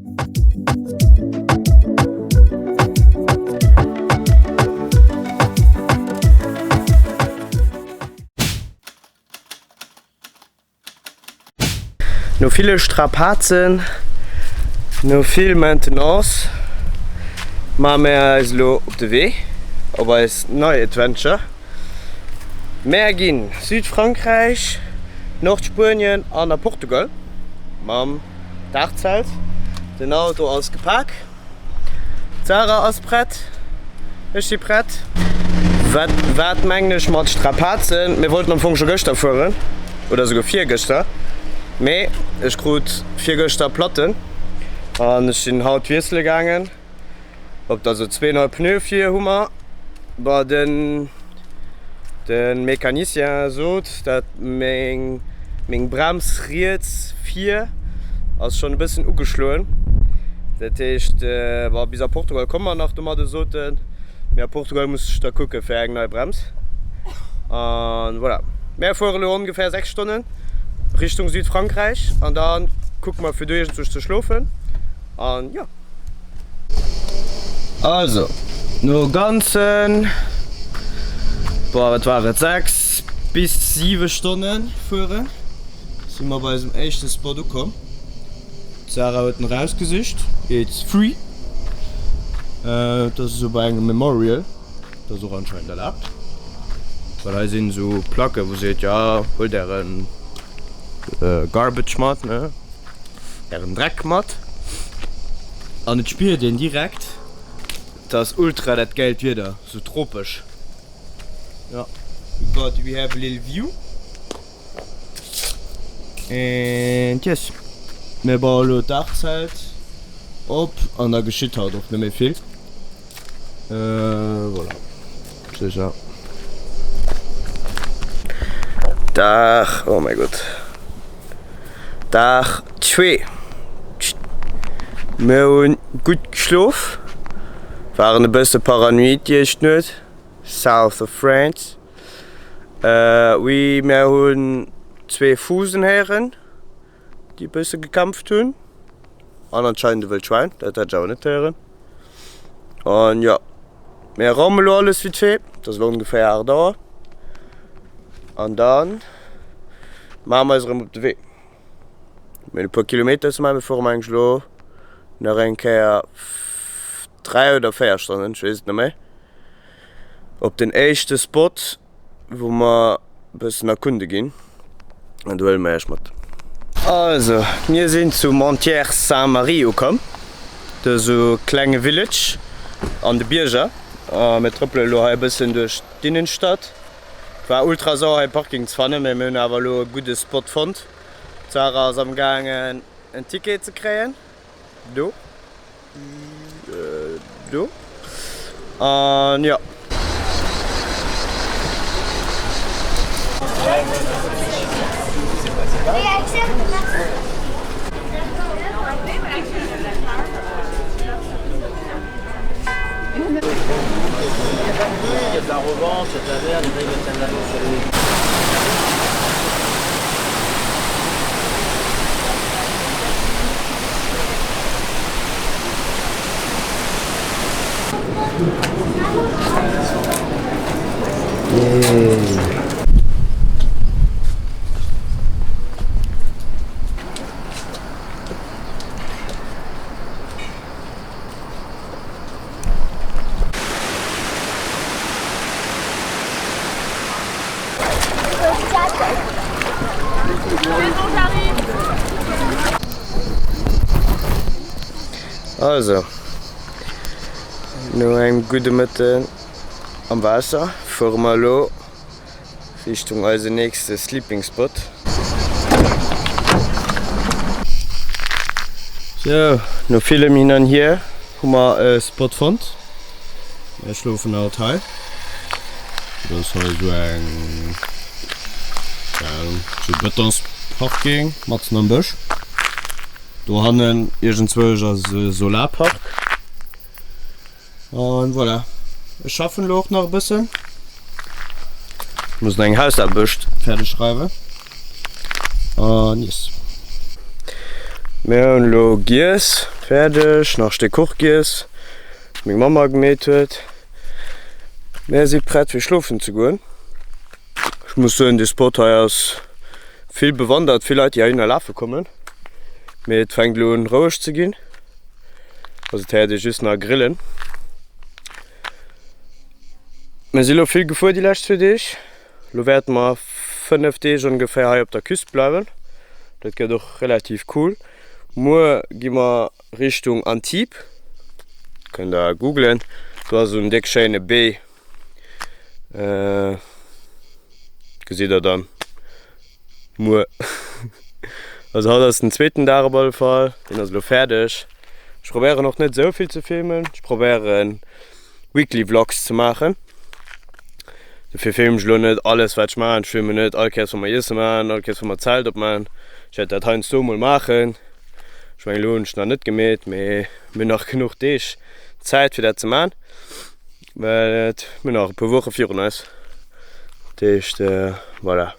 No ville Strapazen, no vill Maintenance maache mär eis elo op de Wee op eis nei Adventure. Mär ginn Südfrankräich, Nordspuenien an a Portugal mam Daachzelt. Den Auto ass gepak. D'Sarah ass prett, ech si prett. Wat wat mengen ech mat Strapazen? Mir wollten am Fong scho gëschter fueren, oder esouguer virgëschter, mee ech krut virgëschter Platten an ech sinn haut wiessele gaangen. Op also zwee nei Pneue vir hu mer. Bon den de Mecanicien sot dat meng meng Brems riets vir ass schonn e bëssen ugeschloen. Dat heescht bon bis a Portugal komme mer nach domadde sot en, mee a Portugal muss ech da kucke fir eng nei Brems. An voilà, mär fuere lo ongeféier 6 Stonnen Richtung Südfrankräich an da kucke mer fir do iergendzwousch ze schlofen an jo. Also, no ganzen, boah, wat war et, 6 bis 7 Stonne fueren, si mer bei eisem éischte Spot ukomm. D'Sarah huet en erausgesicht, It's free. Et ass esou bei engem Memorial, dat ass och anscheinend erlaabt, well hei sinn esou Placke wou seet, jo, huelt ären Garbage mat, ne? Ären Dreck mat an et spiert een direkt et ass ultra dat gäilt Wieder, sou tropesch. Jo, we got, we have a little view and yes, mir baue lo d'Daachzelt op an da geschitt haut och net méi vill. Voilà, sécher. Dag, oh mäi Gott, Dag 2. Mir hunn gutt geschlof, waren e bësse paranoid déi éischt Nuet, South of France. Oui, mir hunn zwee Fusen héieren, déi e bësse gekämpft hunn. An anscheinend e wëllt Schwäin, dat hat ech awer net héieren. An jo, mir raume lo alles vite fait, et ass elo ongeféier 8 Auer. An dann maache mer eis erëm op de Wee. Mir hunn e puer Kilometer ze maachen, mir fuere mengen ech elo nach eng Kéier 3 oder 4 Stonnen, ech weess et net méi, op den éischte Spot. Wou mer bëssen erkunde ginn an do huele mer iech mat. Also mir sinn zu Montières Saint-Marie ukomm, dat ass esou e klenge Village an de Bierger a mir trëppele elo hei e bëssen duerch d'Innenstadt. War ultra sauer hei e Parking ze fannen, mee mir hunn awer elo e gudde Spot fonnt. D'Sarah ass am gaangen en Ticket ze kréien. Do. Do. An jo. Also, no engem gudde Mëtten am Waasser fuere mer elo Richtung eisen nächste Sleeping Spot. Sou, no villem hin an hier hu mer e Spot fonnt. Mir schlofen haut hei. Dat ass hei esou eng, keng Ahnung, esou Betonsparking matzen am Bësch. Dohannen iergendzwousch ass e Solarpark. An voilà, ech schaffen elo och nach e bëssen. Muss nach eng Hausaarbecht fäerdeg schreiwen. An yes. Mir hunn elo giess. Fäerdeg, nach Stéck Kuch giess, meng Mamma gemeet huet. Mär si prett fir schlofen ze goen. Ech muss soen, dee Spot hei ass vill bewandert, vill Leit déi heihinner lafe kommen. Mee et fänkt elo un roueg ze ginn, also et héiert ee just nach grillen. Mir si lo vill gefuer déi lescht zwou Deeg. Lo wäerte mer 5 Deeg ongeféier hei op der Küst bleiwen. Dat gëtt och relativ cool. Muer gi mer Richtung Antibes. Kënnt der googlen. Do ass esou en déck schéine Bay. Gesitt der dann muer. Also haut ass den zweeten Dag op alle Fall. Deen ass elo fäerdeg. Ech probéieren och net esou vill ze filmen. Ech probéieren Weekly Vlogs ze maachen. Dofir filmen ech elo net alles wat ech maachen. Ech filmen net all Kéiers wa mer Iesse maachen, all Kéiers wa mer d'Zelt opmaachen. Ech wäert dat heiansdo mol maachen. Ech mengen elo hunn ech nach net gemeet, mee mir hunn nach genuch Deeg Zäit fir dat ze maachen, well et mir hunn nach e puer Woche virun eis. Dat heescht voilà.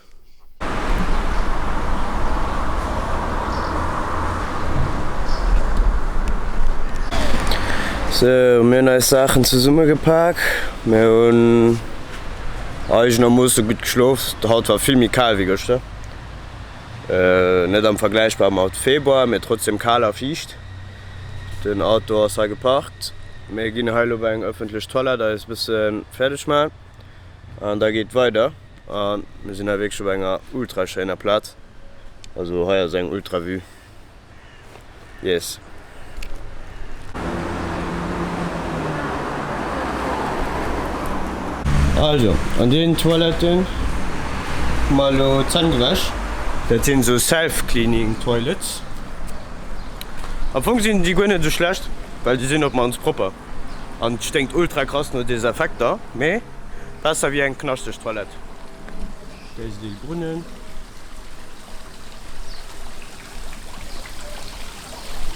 Sou, mir hunn eis Saachen zesummegepak. Mir hunn eigenermoosse gutt geschlof. Haut war vill méi kal wéi gëschter. Net am Vergläichbar mat Februar, mee trotzdem kal a fiicht. Den Auto ass hei geparkt. Mir ginn hei elo bei eng ëffentlech Toilette eis e bësse fäerdeg maachen an da geet weider. An mir sinn hei wierklech op enger ultra schéiner Plaz. Also hei ass eng ultra Vue. Yes. Also an deenen Toiletten hu mer elo d'Zänn gewäsch. Dat sinn esou self-cleaning toilets. Am Fong sinn déi guer net esou schlecht, well déi sinn op mannst propper. An et sténkt ultra krass no Desinfekter, mee besser wéi eng knaschteg Toilette. Brunnen.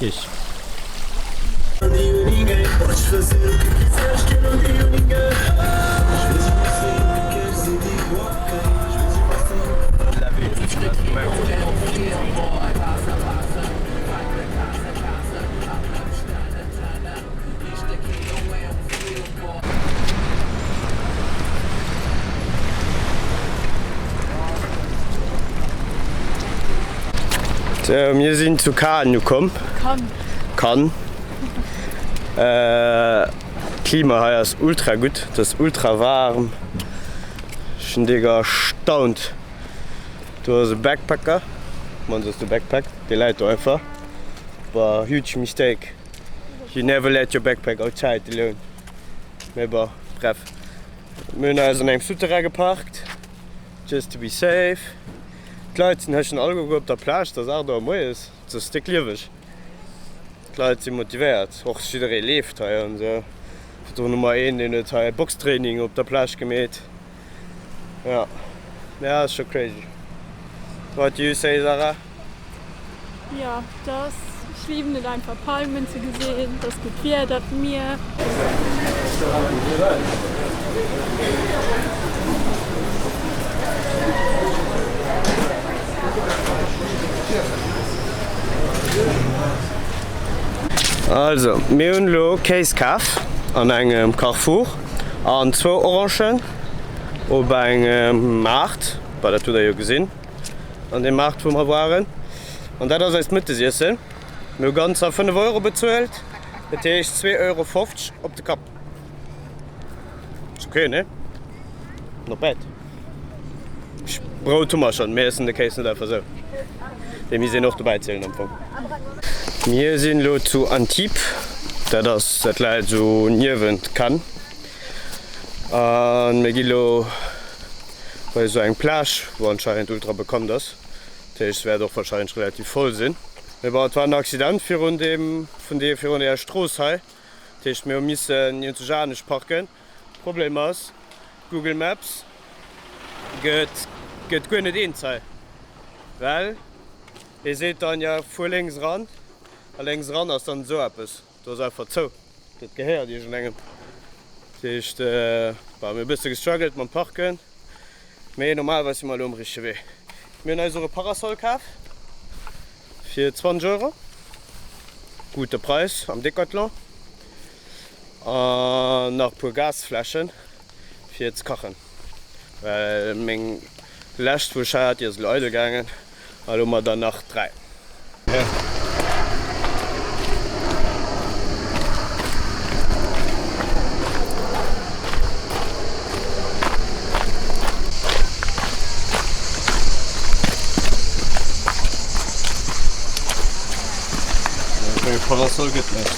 Yes. Sou, mir sinn zu Cannes ukomm. Cannes. D'Klima hei ass ultra gutt, et ass ultra waarm. Ech sinn déck erstaunt. Do ass e Backpacker, mannst ass de Backpack, dee läit do einfach. War huge mistake. You never let your backpack outside alone. Mee bon, bref. Mir hunn eis an engem Souterrain geparkt, just to be safe. D'Leit sinn hei schonn alleguer op der Plage, et ass 8 Auer moies, et ass déck lieweg. D'Leit si motivéiert, och jidderee leeft hei an esou. Virdrun hu mer een, deen huet hei Boxtraining op der Plage gemeet. Jo, ja, ass scho crazy. What do you say, Sarah? Jo, dass ech liben et einfach Palmen ze gesinn, dass gutt Wieder, d'Mier. Also mir hunn elo Kéis kaf an engem Carrefour an zwou Orangen op engem Maart, bah dat hutt der jo gesinn. An deem Maart wou mer waren. An dat ass eist Mëttesiessen. Mir hu ganzer 5 Euro bezuelt, dat heescht 2,50 Euro op de Kapp. Ass ok, ne? Not bad. Brout hu mer schonn, mir iessen de Kéis net einfach sou. Dee misst een och dobäi zielen am Fong. Mir sinn elo zu Antibes, dat ass, dat läit esou niewent Cannes. A mir gi lo bei esou eng Plage, wou anscheinend ultra bekannt ass. Dat heescht, se wäert och warscheinlech relativ voll sinn. Mee bon, et war en Accident virun deem, vun deem, virun deeër Strooss hei. Dat heescht, mir hu missen iergendwou anescht parken. Problem ass, Google Maps gëtt, gëtt guer net eens hei, well e seet dann, jo, fuer lénks eran. A lénks eran ass dann esou eppes. Do ass einfach zou. Dat gehéiert iergendengem. Dat heescht, bon, mir hu bësse gestruggelt mam Parken, mee normalerweis si mer elo um richtege Wee. Mir hunn eis och e Parasol kaf fir 20 Euro. guter Preis am Decathlon. An nach e puer Gasfläschen fir ze kachen, well meng lescht wou ech hei hat déi ass elo eidel gaangen a elo hu mer der nach 3. Parasol gëtt net.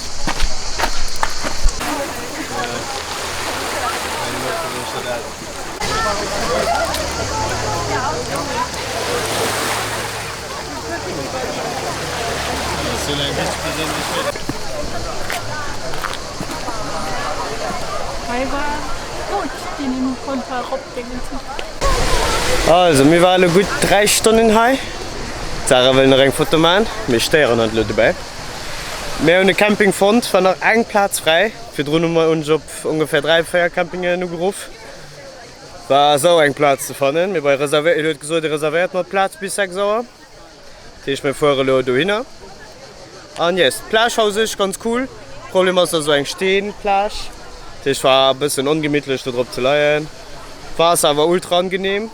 Also mir waren elo gutt 3 Stonnen hei. D'Sarah wëll nach eng Foto man, mir stéieren hatt elo dobäi. Mir hunn e Camping fonnt, war nach eng Plaz fräi. Virdrun hu mer hunn ech op ongefähr 3, 4 Campingen ugeruff. War sau eng Plaz ze fannen. Mee bei reservé huet gesot, e reservéiert mer d'Plaz bis 6 Auer. Dat heescht mir fuere elo dohinner. An yes, d'Plage war u sech ganz cool. Problem ass, ass esou eng Steenplage. Dat heescht war e bëssen ongemittlech do drop ze leien. Waasser awer ultra angenehm.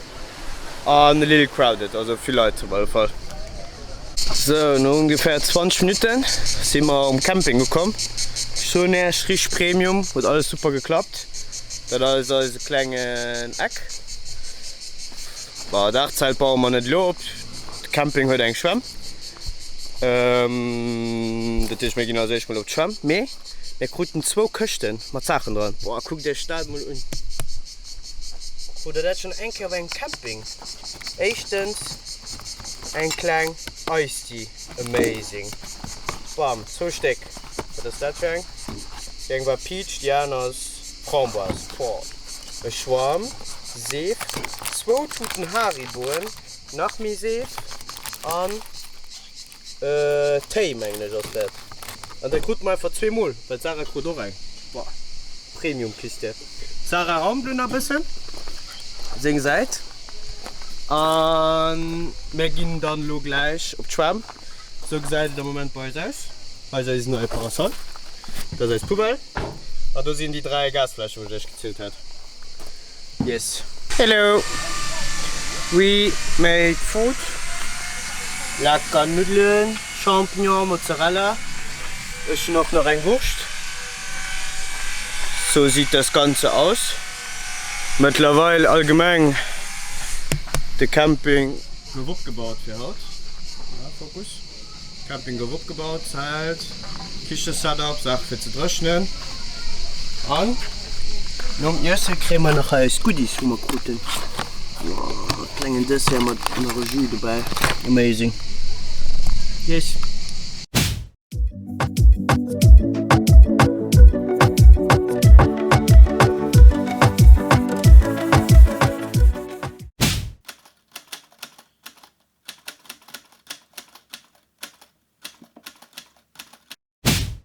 An a little crowded, also vill Leit op alle Fall. Sou, no ongefähr 20 Minutten si mer um Camping ukomm. Ech soen iech, richteg Premium, huet alles super geklappt. Dat ass eise klengen Eck. Bon, Daachzelt baue mer net elo op, de Camping huet eng Schwämm. Dat heescht mir ginn als éischt mol op d'Schwämm. Mee mir kruten zwou Këschte mat Saachen dran. Boah, kuckt iech dat mol un. Krut der dat schon eng Kéier op engem Camping? Éischtens eng kleng Ice Tea, amazing! Bam, zwou Stéck. Wat ass dat fir eng? Déi eng war Peach, déi aner ass Framboise. Boah, e Schwamm, Seef, zwou Tuten Hariboen, nach méi Seef an. Téi mengen ech ass dat. An dat krute mer einfach zweemol, well d'Sarah krut och eng. Boah, Premium Kiste. D'Sarah raumt elo nach e bëssen seng Säit a mir ginn dann elo gläich op d'Schwämm. Sou gesäit et am Moment bei eis aus. Hei ass eisen neie Parasol, dat ass eis Poubelle an do sinn déi 3 Gasfläschen, wou ech iech gezielt hat. Yes. Hello. We made food. Lecker Nuddelen, Champignon, Mozzarella. Ech hunn och nach eng Wurscht. So sieht das Ganze aus. Mëttlerweil allgemeng de Camping gouf opgebaut fir haut. Fokus. Camping gouf opgebaut, Zelt, Kiche-Setup, Saache fir ze dréchnen an nom Iesse kréie mer nach eis Goodies wou mer kruten. Klengen Dessert mat nach e Jus dobäi, amazing. Yes.